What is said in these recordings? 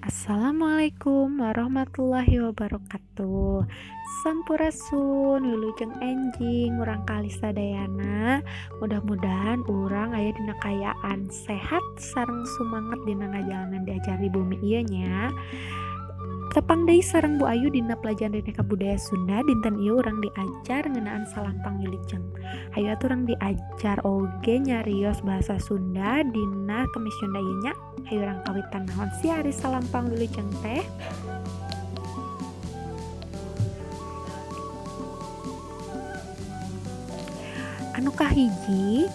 Assalamualaikum warahmatullahi wabarakatuh. Sampurasun, wilujeng enjing urang kali sadayana. Mudah-mudahan urang aya dina kaayaan sehat sareng sumanget dina ngajalanan diajar di bumi ieu nya. Tepang deui sareng Bu Ayu dina pelajaran Rineka Budaya Sunda. Dinten ieu urang diajar ngeunaan salampang wilujeng. Hayu atuh urang diajar oge nyarios bahasa Sunda dina Kemis Sunda ieu nya. Hayu urang kawitan, naon sih ari salampang wilujeng teh? Anu kahiji,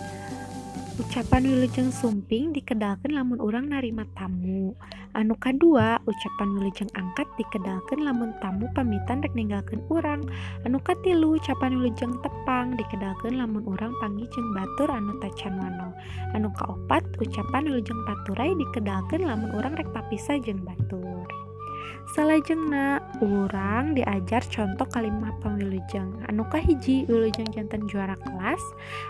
ucapan wilujeng sumping dikedalkeun lamun urang narima tamu. Anu kadua, ucapan wilujeng angkat dikedalkeun lamun tamu pamitan rek ninggalkeun urang. Anu katilu, ucapan wilujeng tepang dikedalkeun lamun urang panggih jeung batur anu tacan wanoh. Anu kaopat, ucapan wilujeng paturay dikedalkeun lamun urang rek papisah jeung batur. Salajengna urang diajar contoh kalimah pangwilujeng. Anu kahiji, wilujeng janten juara kelas.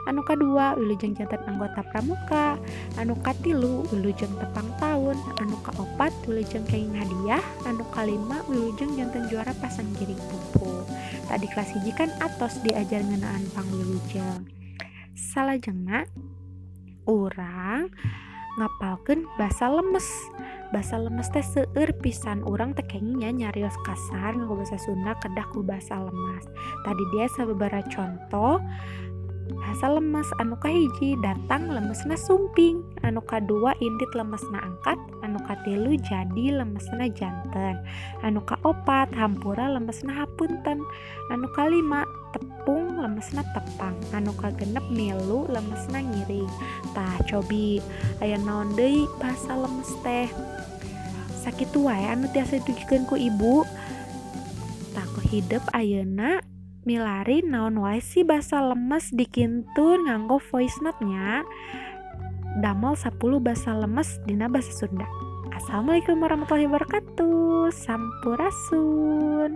Anu kadua, wilujeng janten anggota pramuka. Anu katilu, wilujeng tepang taun. Anu kaopat, wilujeng kenging hadiah. Anu kalima, wilujeng janten juara pasang giring pupuh. Tadi kelas hiji kan atos diajar ngeunaan pangwilujeng. Salajengna urang ngapalkeun basa lemes. Basa lemes teh seueur pisan, urang teh kenging nya nyarios kasar nganggo basa Sunda kedah ku basa lemes. Tadi dia sababaraha contoh bahasa lemes. Anu kahiji, datang lemesna sumping. Anu kadua, indit lemesna angkat. Anu katilu, jadi lemesna janten. Anu kaopat, hampura lemesna hapunten. Anu kalima, tepung lemesna tepang. Anu kagenep, milu lemesna ngiring. Tah, cobi aya naon deui bahasa lemes teh? Sakitu wae anu tiasa didugikeun ku ibu. Tah, ku hidep ayeuna milari naon wae sih basa lemes, dikintun nganggo voice note nya. Damel 10 basa lemes dina basa Sunda. Assalamualaikum warahmatullahi wabarakatuh. Sampurasun.